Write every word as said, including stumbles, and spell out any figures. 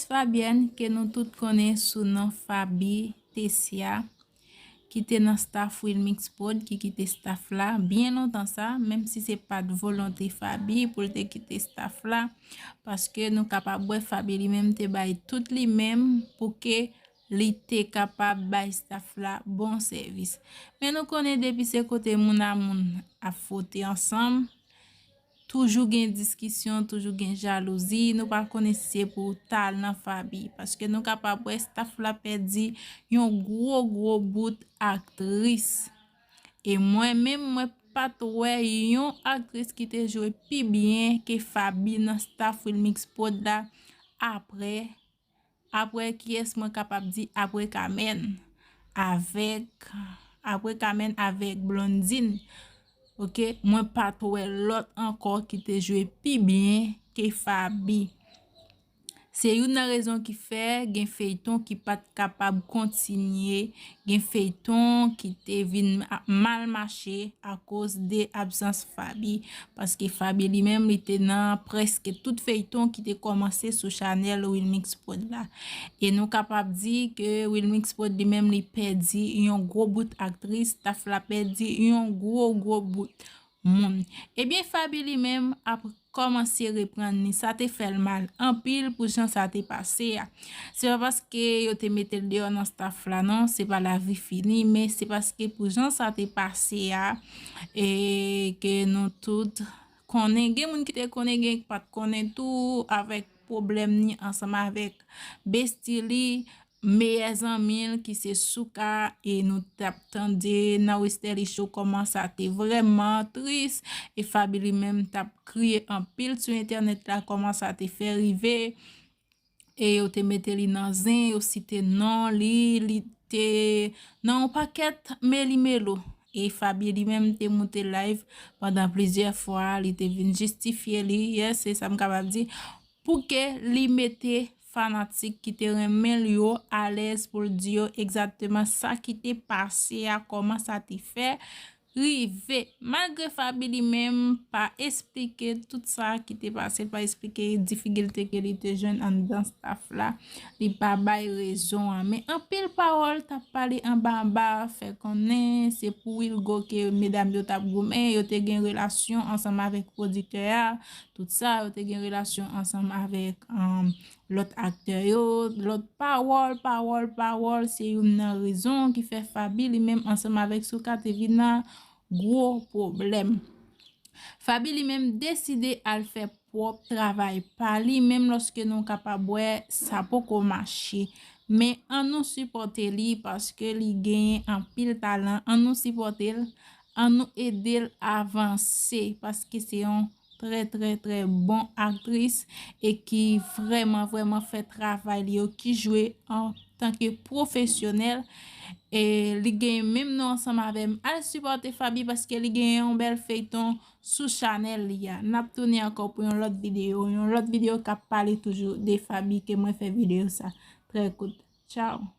Fabienne, ke nou tout konnen sou non Faby Tessia, ki te nan staff Wilmix Prod, ki kite staff la byen lontan sa, menm si se pa t volonte Faby pou l te kite staff la, paske nou kapab wè Faby li menm te bay tout li menm pou ke li te kapab bay staff la bon sèvis. Men nou konnen depi se kote moun a moun ap fwote ansanm, toujou gen diskisyon, toujou gen jalouzi, nou pa konnen si se pou talan Faby, paske nou kapab wè staff la pèdi yon gwo gwo bout aktris. E mwen menm, mwen pa t wè yon aktris ki te jwe pi byen ke Faby nan staff Wilmix Prod la, apre, apre kiyès mwen kapab di, apre Kamèn, avèk, apre Kamèn avèk Blondine, oke, mwen pa t wè lòt ankò ki te jwe pi byen ke Faby. Se youn nan rezon ki fè gen feyton ki pa t kapab kontinye, gen feyton ki te vin a-, mal mache akoz de absans Faby, paske Faby li menm li te nan prèske tout feyton ki te kòmanse sou chanèl Wilmix Prod la. E nou kapab di ke Wilmix Prod li menm li pèdi yon gwo bout aktris, staff la pèdi yon gwo gwo bout moun. Ebyen, Faby li menm ap kòmanse reprann li. Sa te fè l mal anpil pou jan sa te pase a. Se pa paske yo te mete l deyò nan staff la, non, se pa lavi fini, men se paske pou jan sa te pase a, e ke nou tout konnen, gen moun ki te konnen, gen ki pa t konnen tou, avèk pwoblèm ni ansanm avèk besti li, meyè zanmi l ki se Souka, e nou t ap tande nan Westerlie Show kòman sa te vrèman tris, e Faby li menm t ap kriye anpil sou entènèt la kòman sa te fè rive, e yo te mete li nan zen, yo site non li, li te nan yon pakèt melimelo. E Faby li menm te moute live pandan plizyè fwa, li te vin jistifye li, yes, se sa m kapab di, pou ke li mete fanatik ki te renmen l yo alèz pou l di yo egzakteman sa ki te pase a, kòman sa te fè rive. Malgre Faby li menm pa esplike tout sa ki te pase, l pa esplike difikilte ke li te jwenn anndan staff la, li pa bay rezon an. Men anpil pawòl t ap pale anba anba, fè konnen se pou Wilgo ke medam yo t ap goumen, yo te gen relasyon ansanm avèk pwodiktè a, tout sa, yo te gen relasyon ansanm avèk, um, lòt aktè yo, lòt pawòl, pawòl, pawòl, se youn nan rezon ki fè Faby li menm ansanm avèk Souka te vin nan gwo pwoblèm. Faby li menm deside al fè pwòp travay pa li, menm lòske nou kapab wè sa poko mache. Men ann nou sipòte li paske li genyen anpil talan. Ann nou sipòte l, ann nou ede l avanse paske se yon trè, trè, trè bon aktris e ki vrèman, vrèman fè travay li yo, ki jwe antanke pwofesyonèl. E li genyen menm non ansanm avè m. Al sipòte Faby paske li genyen yon bèl feyton sou chanèl li a. N ap tounen ankò pou yon lòt videyo, yon lòt videyo k ap pale toujou de Faby ke mwen fè videyo sa. Trè kout. Tchao.